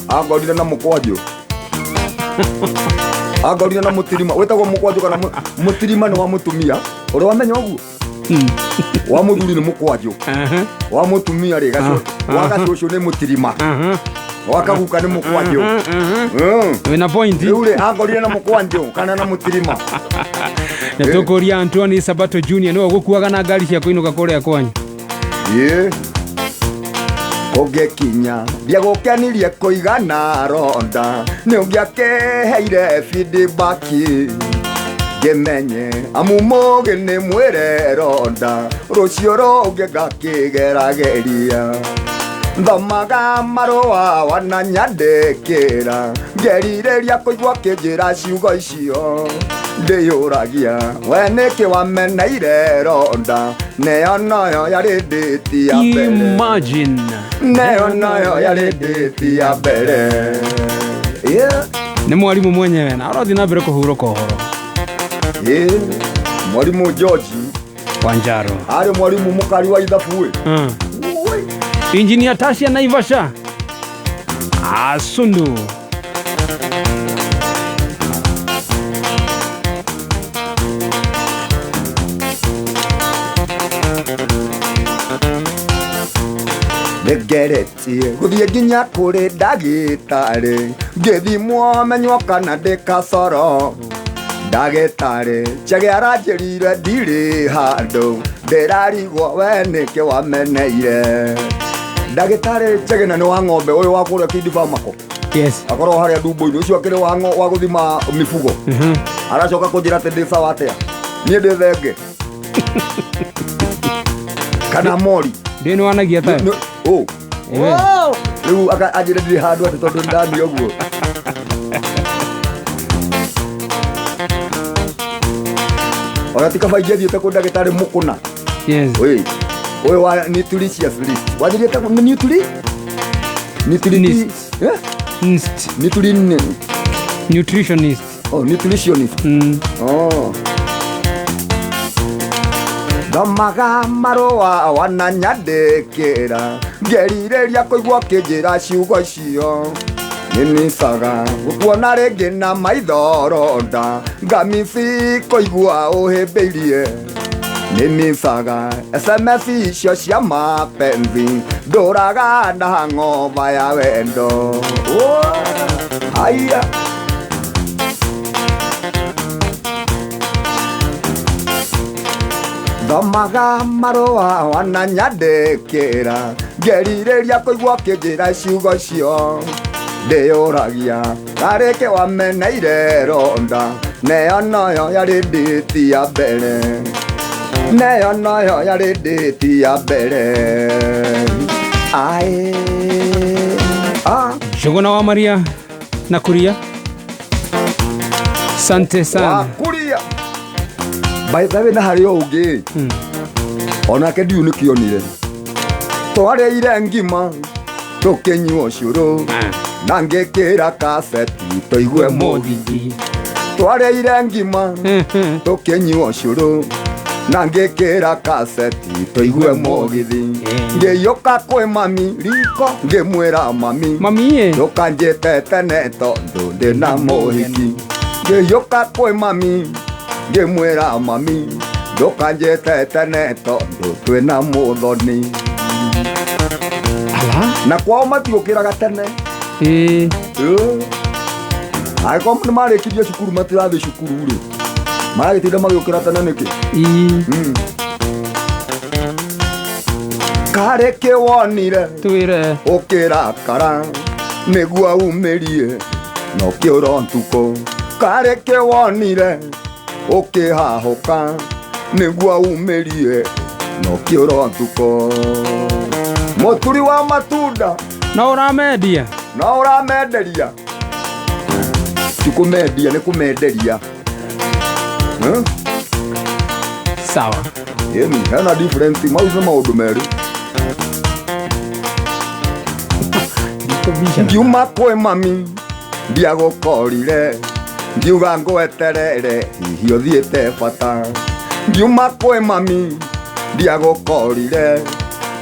Angorire na mũkwanjũ angorire na mũtirima wĩtagwo mũkwanjũ kana mũtirima nĩ wa mũtumia ũrĩa wamenya ũguo wa mũthuri nĩ mũkwanjũ wa mũtumia rĩ wa gacũcũ nĩ mũtirima wa kaguka nĩ mũkwanjũ.
Wĩna point
rĩu rĩ angorire na mũkwanjũ kana na mũtirima.
Na tũkũria Antoine Sabato Junior nĩwe ũgũkuaga na ngari cia kũinũka kũrĩa kwanyu.
Ũngĩkinya ndiagũkenirie kũigana ronda nĩ ũngĩakĩheire feedback ngĩmenye amu mũgĩ nĩ mwĩre ronda rũciũ rũngĩ ngakĩgerageria thomaga marũa wananyandĩkĩra ngerirĩria kũigua ũkĩnjĩra ciugo icio ndĩyũragia we nĩkĩ wameneire ronda neyo noyo yarĩ ndĩti ya mbere.
Imagine
neyo noyo yarĩ ndĩti ya mbere.
Nĩ mwarimũ mwenyewe na ũrathiĩ na mbere kũhurũka ũhoro.
Mwarimu George
Wanjaro
arĩ mwarimu mũkari wa ithabu.
Engineer Tasia Naivasha Asundu
Nĩngeretie gũthiĩ nginya kũrĩ ndagĩtarĩ ngĩthimwo menywo kana ndĩ kasoro ndagĩtarĩ Chege aranjĩrire ndirĩ handũ ndĩrarigwo we nĩkĩ wameneire ndagĩtarĩ Chege na nĩ wa ng'ombe ũyũ wa kũrĩa Kindi Pharmaco.
Yes.
Akorwo harĩa ndumbo-inĩ ũcio akĩrĩ wa gũthima mifugo aracoka kũnjĩra atĩ ndĩ sawa atĩa niĩ ndĩ thenge kana mori
Ndĩ nĩ wanagia tayo.
Rĩu anjĩre ndirĩ handũ atĩ tondũ nĩndamia ũguo. Ona ti kaba ingĩathiĩte kwĩ ndagĩtarĩ mũkũna.
Yes.
Oi, ũyũ wa nutritious list. Wanjĩrĩte nĩ nutri? Nutri
Nist.
Eh?
Nst.
Nutri
Nutritionist.
Oh, nutritionist. Oh. Thomaga marũa wananyandĩkĩra ngerirĩria kũigua ũkĩnjĩra ciugo icio nĩnicaga gũkuona rĩngĩ na maitho ronda ngamici kũigua ũhĩmbĩirie nĩmicaga SMS icio cia mapenzi ndũraga na hang'ova ya wendo. Oh, haya. Thomaga marũa wananyandĩkĩra ngerirĩria kũigua ũkĩnjĩra ciugo icio ndĩyũragia karĩkĩ wameneire ronda neyo noyo yarĩ ndĩti ya mbere neyo noyo yarĩ ndĩti ya mbere aĩ ah.
Njũgũna wa Maria na Kuria. Sante sana.
Wakuria by the way na harĩ o ũngĩ onake ndiũ nĩkĩonire twarĩire ngima tũkĩnyua ũcũrũ na ngĩkĩra kaseti tũigue mũgithi twarĩire ngima tũkĩnyua ũcũrũ na ngĩkĩra kaseti tũigue mũgithi ngĩiyũka kwĩ mami riko ngĩmwĩra mami
Mami ye.
ndũkanjĩte tene tondũ ndĩna mũhiki ngĩiyũka kwĩ mami ngĩmwĩra mami ndũkanjĩte tene tondũ twĩna mũthoni.
Ala.
Na kwao matiũkĩraga tene.
Eh.
Angĩkorwo nĩ marĩkirie cukuru matirathiĩ cukuru rĩ maragĩtinda magĩũkĩra tene nĩkĩ?
I.
Karĩ kĩwonire
Twĩre.
ũkĩrakara nĩguo umĩrie na ũkĩũra ntukũ karĩ kĩwonire ũkĩhahũka nĩguo umĩrie na ũkĩũra ntukũ mũturi wa matunda
No ũramendia.
no ũramenderia ti kũmendia nĩ kũmenderia.
Sawa.
Ĩni hena difference mau nĩ maũndũ merĩ.
Ndikũbicana.
Ngiuma kwĩ mami ndiagũkorire ngiuga ngweterere hihi ũthiĩte bata ngiuma kwĩ mami ndiagũkorire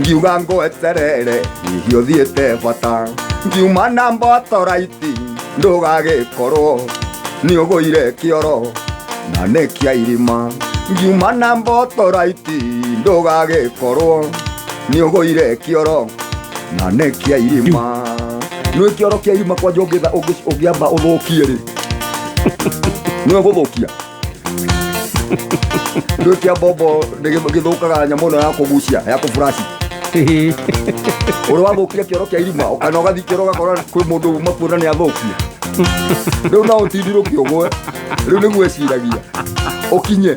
ngiuga ngweterere hihi ũthiĩte bata ngiuma na mbotoraiti ndũgagĩkorwo nĩũgũire kĩoro na nĩ kĩa irima ngiuma na mbotoraiti ndũgagĩkorwo nĩũgũire kĩoro na nĩ kĩa irima nĩ kĩoro kĩa irima kwanja ũngĩamba ũthũkie rĩ nĩwe gũthũkia nĩ kĩa mbombo gĩthũkaga nyamũ ĩno ya kũgucia ya kũburaci ũrĩa wathũkia kĩoro kĩa irima kana ũgathiĩ kĩoro ũgakora kwĩ mũndũ uma kuona nĩ athũkia rĩu no ũtindirwo kĩũgwe rĩu nĩguo eciragia ũkinye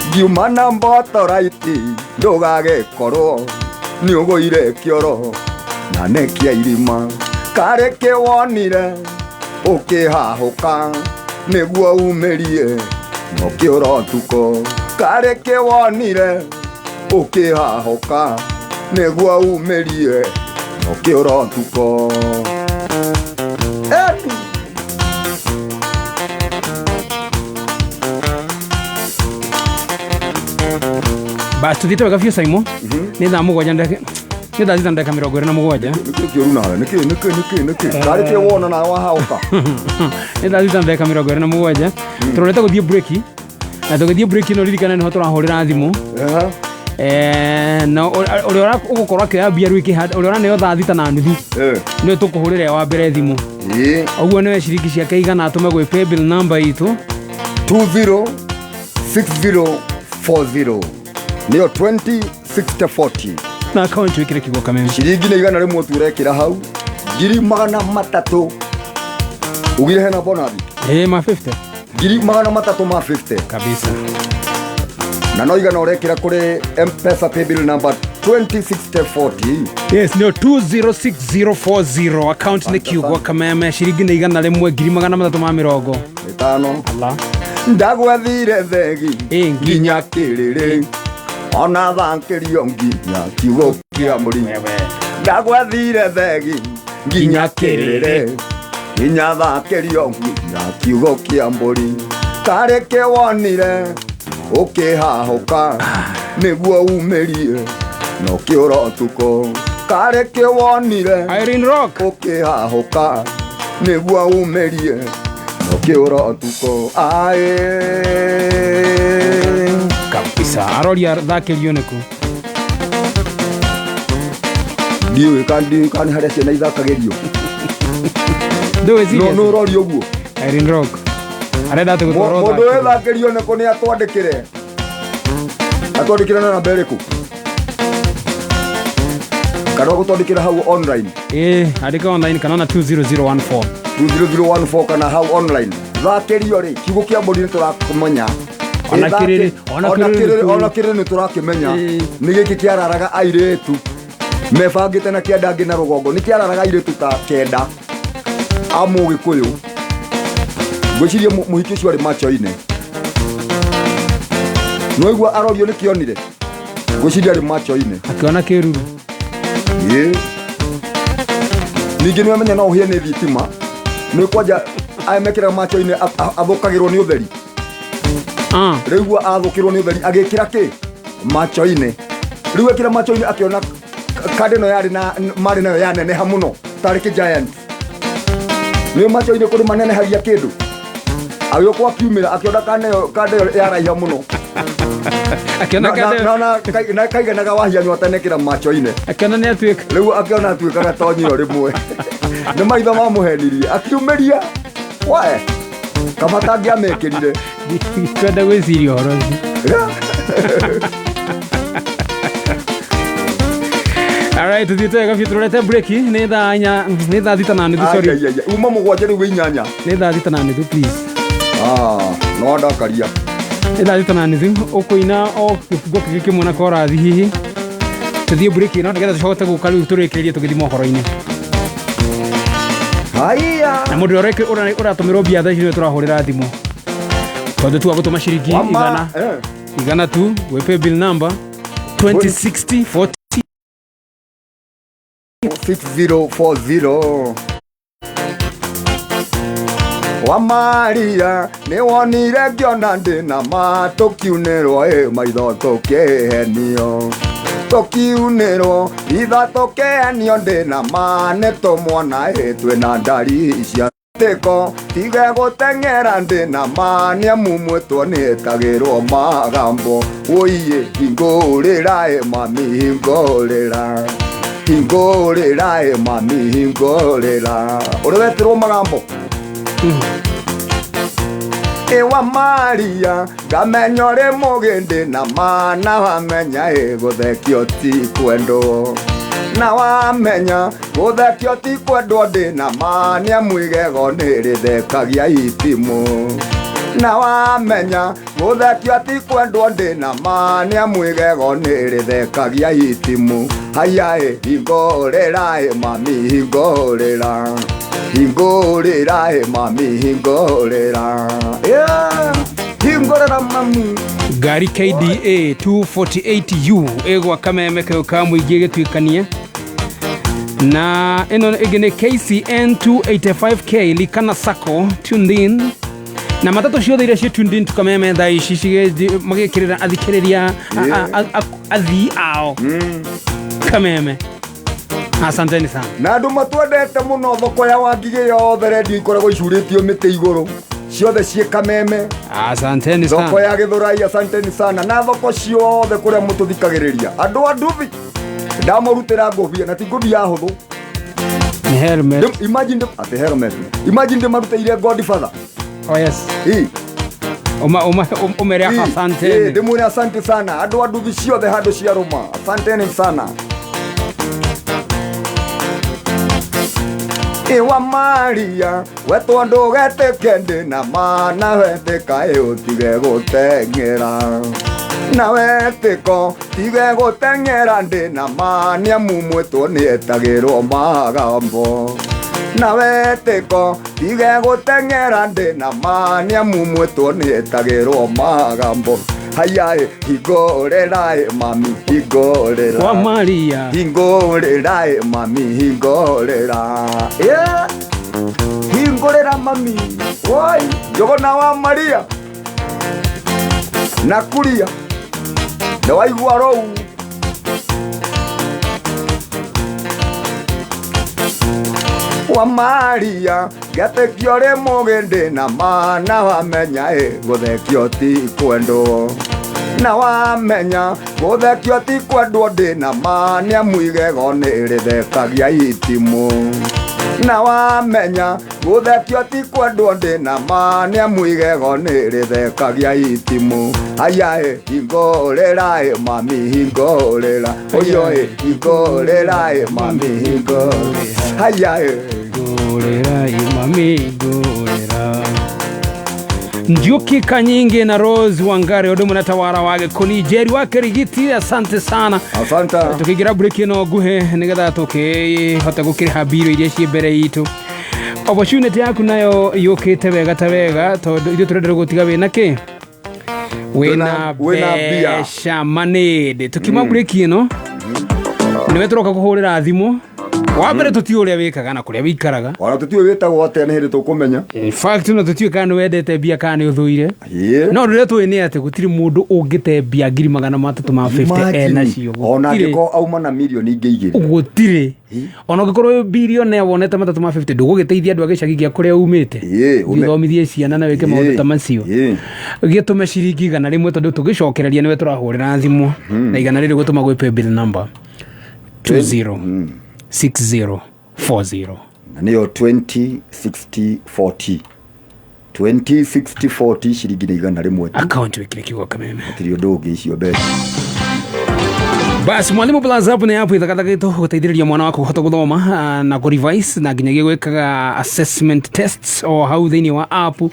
ngiuma na mbotoraiti ndũgagĩkorwo nĩũgũire kĩoro na nĩ kĩa irima karĩ kĩwonire ũkĩhahũka nĩguo umĩrie na ũkĩũra ũtukũ karĩ kĩwonire ũkĩhahũka nĩguo umĩrie na ũkĩũra ũtukũ. Eni.
Bas tuthiĩte wega biũ Simon. Nĩ thaa mũgwanja ndagĩka nĩ thaa thita na ndagĩka mĩrongo ĩrĩ na mũgwanja.
Nĩkĩ kĩũru nawe nĩkĩ nĩkĩ nĩkĩ nĩkĩ karĩ kĩ wona nawe wahahũka
Nĩ thaa thita na ndagĩka mĩrongo ĩrĩ na mũgwanja tũrorete gũthiĩ break na tũgĩthiĩ break no ririkane nĩho tũrahũrĩra thimũ. Na ũrĩa ũgũkorwo akĩoya mbia rĩu ĩkĩhanda ũrĩa ũraneo thaa thita na nuthu nĩwe tũkũhũrĩra wa mbere thimũ ũguo nĩwe ciringi ciake igana atũme gwĩ paybill number itũ
206040 nĩyo 206040
na akaunti wĩkĩre kiugo kameme
ciringi nĩ 100 tu ũrekĩra hau 300,000 ugire hena bonathi
ma 50
300,000 ma 50
kabisa.
Na no igana ũrekĩra kũrĩ Mpesa paybill number 206040.
Yes, nĩyo 206040, account nĩ kiugo Kameme, ciringi nĩ 100, 350.
Ĩtano.
Allah.
Ndagwethire thegi
Ĩ,
nginya kĩrĩrĩ ona thakĩrio nginya kiugo kĩa mũri. Ndagwethire thegi nginya kĩrĩrĩ nginya thakĩrio nginya kiugo kĩa mbũri. Tarĩ kĩwonire ũkĩhahũka nĩguo umĩrie no kĩũra ũtukũ. Karĩ kĩwonire
Irene Rock.
Ũkĩhahũka nĩguo umĩrie no kĩũra ũtukũ aĩ.
Kabisa, aroria thakĩrio nĩkũ?
Ndiũĩ kana harĩa ciana ithakagĩrio.
Ndũĩ?
No.
Serious?
Nũ ũroria ũguo?
Irene Rock arenda atĩ gũtwarwo.
Mũndũ
thakĩrio.
wĩthakĩrio nĩkũ nĩ atwandĩkĩre, atwandĩkĩre na namba ĩrĩkũ, kana ũgũtwandĩkĩra hau online?
Ĩ, andĩka online kana na 20014.
20014 kana hau online. Thakĩrio rĩ, kiugo kĩa mbũri nĩ tũrakĩmenya.
Ona kĩrĩrĩ, ona
ona
kĩrĩrĩ
kĩrĩrĩ
nĩ
ona kĩrĩrĩ nĩ tũrakĩmenya.
Ĩ.
Nĩ gĩkĩ kĩararaga airĩtu mebangĩte na kĩanda ngĩ na rũgongo, nĩ kĩararaga airĩtu ta kenda a mũgĩkũyũ. Ngwĩciria mũhiki ũcio arĩ macho-inĩ, nĩwaigua arorio nĩ kĩonire, ngwĩciria arĩ macho-inĩ.
Akĩona kĩruru.
Ĩ, ningĩ nĩ wamenya no ũhĩe nĩ thitima, nĩ kwanja aya mekĩraga macho-inĩ athũkagĩrwo nĩ ũtheri.
Ah.
Rĩu athũkĩrwo nĩ ũtheri agĩkĩra kĩ macho-inĩ, rĩu ekĩra macho-inĩ akĩona kanda ĩno yarĩ na marĩ nayo yaneneha mũno tarĩ kĩ giant. Nĩ macho-inĩ kũrĩ manenehagia kĩndũ, agĩũka akiumĩra akĩona kanda ĩyo yaraiha mũno.
Akĩona
Na kaiganaga wahianywo atanekĩra macho-inĩ.
Akĩona nĩ atuĩka.
Rĩu akĩona atuĩkaga tonyio rĩmwe nĩ maitho mamũhenirie akiumĩria wae kaba tangĩamekĩrire.
Twenda gwĩciria ũhoro ũcio. Alright, tuthiĩte wega biũ, tũrorete break nĩ thaa 4, nĩ thaa 6:30, sorry.
Ai, ai, ai, uma 7 rĩu wĩ 8.
Nĩ thaa 6:30, please.
Ah, no ndakaria.
Nĩ thaa 6:30, ũkũina o kĩbungo kĩngĩ kĩmwe na korathi, hihi tũthiĩ break ĩno nĩgetha tũcoke gũka rĩu tũrĩkĩrĩrie tũgĩthiĩ mohoro-inĩ.
Haiya.
Na mũndũ ũrĩa ũratũmĩrwo mbia thaa ici nĩwe tũrahũrĩra thimũ, tondũ tu agũtũma ciringi
Wama,
100. 100 tu gwĩ paybill number 2060 40.
6040 wa Maria nĩ wonire ngĩona ndĩ na ma tũkiunĩrwo ĩ maitho tũkĩhenio tũkiunĩrwo itha tũkĩhenio ndĩ na ma nĩ tũmwona ĩ twĩna ndari cia tĩko tige gũteng'era ndĩ na ma nĩ amu mwĩtwo nĩtagĩrwo magambo wũiĩ hingũrĩra ĩ mami hingũrĩra hingũrĩra ĩ mami hingũrĩra ũrĩa wetĩrwo magambo ĩwa Maria ngamenya ũrĩ mũgĩndĩ na ma na wamenya ĩ gũthekio ti kwendwo na wamenya gũthekio ti kwendwo ndĩ na ma nĩ amu igego nĩ rĩthekagia itimũ na wamenya gũthekio ti kwendwo ndĩ na ma nĩ amu igego nĩ rĩthekagia itimũ haya ĩ hingũrĩra ĩ mami hingũrĩra hingũrĩra ĩ mami hingũrĩra. Yeah, hingũrĩra mami.
Ngari KDA 248U ĩgwa Kameme kĩo ka mũingĩ gĩtuĩkanie, na ĩno ĩngĩ nĩ KCN 285K Likana Sacco tuned in, na matatũ ciothe iria ciĩ tuned in tukameme thaa ici magĩkĩrĩra athikĩrĩria athii ao Kameme, asanteni sana.
Na andũ matwendete mũno, thoko ya Wangigĩ yothe rendio ikoragwo icurĩtio mĩtĩ igũrũ, ciothe ciĩ Kameme.
Asanteni
Thoko
sana.
ya Gĩthũrai, asanteni sana, na thoko ciothe kũrĩa mũtũthikagĩrĩria. Andũ a nduthi ndamũrutĩra ngũbia na ti ngũbia hũthũ.
Nĩ helmet.
Imagine atĩ helmet, imagine ndĩmarutĩire Godfather.
Oh yes.
Ĩ.
Ũmere
Ĩ,
asanteni.
Ndĩmwĩre asante sana andũ a nduthi ciothe handũ ciarũma, asanteni sana. Ĩwa Maria wetwo ndũgetĩke ndĩ na ma na wetĩka ĩ ũtige gũteng'era. Na wetĩko tige gũteng'era ndĩ na ma nĩamu mwĩtwo nĩetagĩrwo magambo. Na wetĩko tige gũteng'era ndĩ na ma nĩamu mwĩtwo nĩetagĩrwo magambo. Hayaĩ hingũrĩraĩ mami hingũrĩra.
Wa Maria.
Hingũrĩraĩ mami hingũrĩra. Yeah. Hingũrĩra mami woi njũgũna wa Maria na kuria nĩ waigua rũu. Wa Maria getĩkio rĩ mũgĩndĩ na ma na wamenya ĩ gũthekio ti kwendwo. Na wamenya gũthekio ti kwendwo ndĩ na ma nĩamu igego nĩ rĩthekagia itimũ. Na wamenya gũthekio ti kwendwo ndĩ na ma nĩamu igego nĩ rĩthekagia itimũ. Ayaĩ hingũrĩraĩ mami hingũrĩra. Oyoĩ hingũrĩraĩ mami hingũrĩra. Ayaĩ
Ngũrĩra mami ngũrĩra. Njuki Kanyingi na Rose Wangari ũndũ ũmwe na Tawara wa Gĩkũni Njeri wa Kĩrigiti, asante sana.
Asante.
Tukĩingĩra break ĩno nguhĩ nĩgetha tũkĩhote gũkĩrĩha mbiro iria ciĩ mbere itũ. Opportunity yaku nayo yũkĩte wega ta wega tondũ ithuĩ tũrenda gũtiga wĩna kĩ wĩna
Wĩna mbia.
mbeca manĩndĩ. Tukiuma break ĩno nĩwe tũroka kũhũrĩra thimũ. Wa mbere tũtiũĩ ũrĩa wĩkaga na kũrĩa wĩikaraga.
Ona tũtiũĩ wĩtagwo atĩa nĩ hĩndĩ tũkũmenya.
In fact no tũtiũĩ kana nĩ wendete mbia kana nĩ ũthũire.
Ĩĩ.
No ũndũ ũrĩa tũĩ nĩ atĩ gũtirĩ mũndũ ũngĩte mbia ngiri magana matatũ ma 50 enacio.
Ona
Gũtirĩ.
angĩkorwo auma na mirioni ingĩ igĩrĩ.
Gũtirĩ. Ona ũngĩkorwo wĩ bilionea wonete matatũ ma 50 ndũgũgĩteithia andũ a gĩcagi gĩa kũrĩa umĩte.
Ĩĩ,
Ũthiĩ ũthomithie ciana na wĩke maũndũ ta macio.
Ĩĩ.
Gĩtũme ciringi 100 tondũ tũgĩcokereria nĩwe tũrahũrĩra thimũ na 100 gũtũma gwĩ paybill number 206040.
Na nĩyo 206040. 206040 ciringi nĩ 100 tu.
Account wĩkĩre kiugo Kameme.
Gũtirĩ ũndũ ũngĩ icio mbeca.
Basi Mwalimu Plus app nĩ app ĩthakathakĩtwo gũteithĩrĩria mwana waku kũhota gũthoma na kũrevise na nginyagia gwĩkaga assessment tests o hau thĩinĩ wa app. No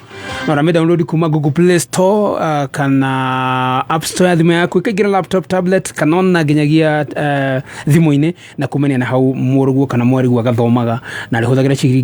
ũramĩ download kuma Google Play Store kana App Store ya thimũ yaku, ĩkaingĩra laptop, tablet kana ona nginyagia thimũ-inĩ, na kumania na hau mũrũguo kana mwarĩguo agathomaga na arĩhũthagĩra ciringi